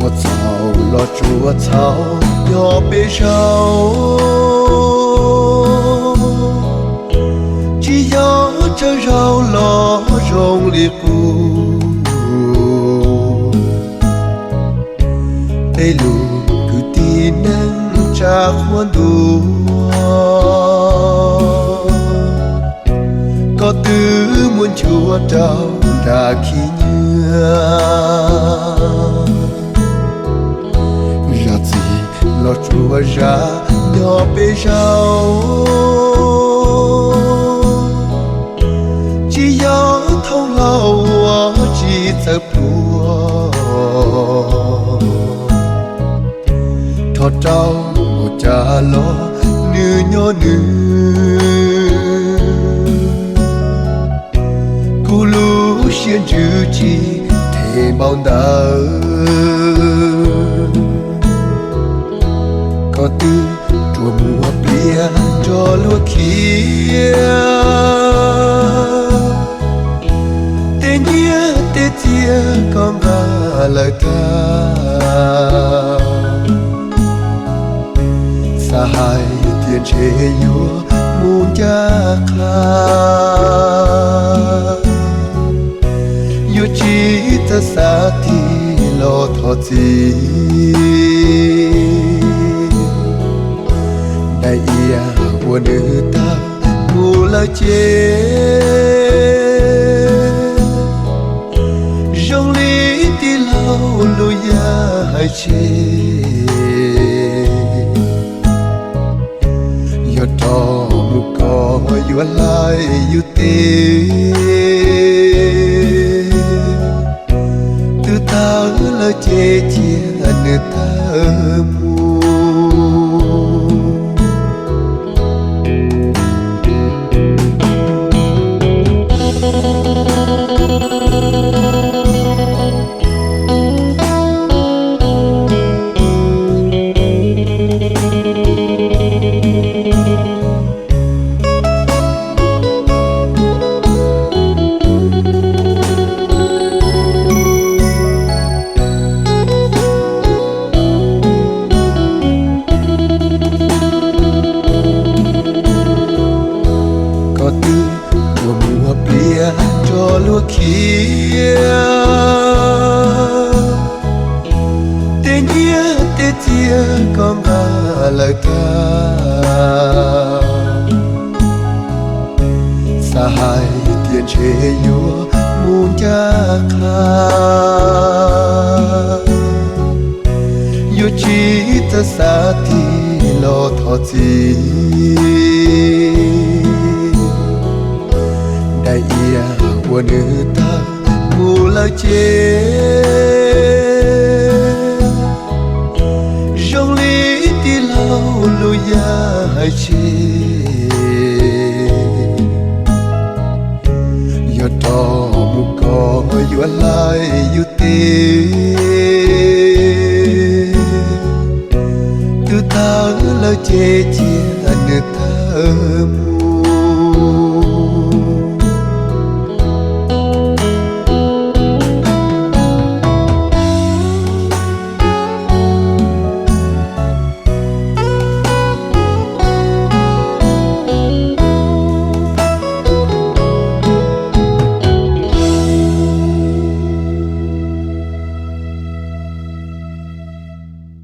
Ua txhaum los tsuas txhaum nyob peb zaug, tsis yog tsawg zaug los zoo li qub. Tej lus kwv tij neej tsa qhuab ntuas, koj twb muab nchuav rau nram khib nyiab. Zam txim los tsuas zam nyob peb zaug, tsis yog thooj hlau uas tsis txawj pluag. Rho rau ua cas los nws nyob nws, kuv lub siab ntsws tsis them npau ntawv. Koj twb rua muag pliag nrog luag khiav, tej nyiaj tej txiaj koj nqa lawm tag. Xav hais tias ntshe yuav mus ncaj qha, yuav tsis txawj xav tig los thov txim. Daim iav uas nws tawg mus lawm ces zoo li tij laug lub yaj hais tseg. Yog rov mus koj yuav hlais yus tes, twb tawg lawm ces cia nws tawg mus. Koj twb ua muag pliag nrog luag khiav, tej nyiaj tej txiaj koj nqa lawm tag. Xav hais tias ntshe yuav mus ncaj qha, yuav tsis txawj xav tig los thov txim. Daim iav uas nws tawg mus lawm ces zoo li tij laug lub yaj hais tseg. Yog rov mus koj yuav hlais yus tes, twb tawg lawm ces cia nws tawg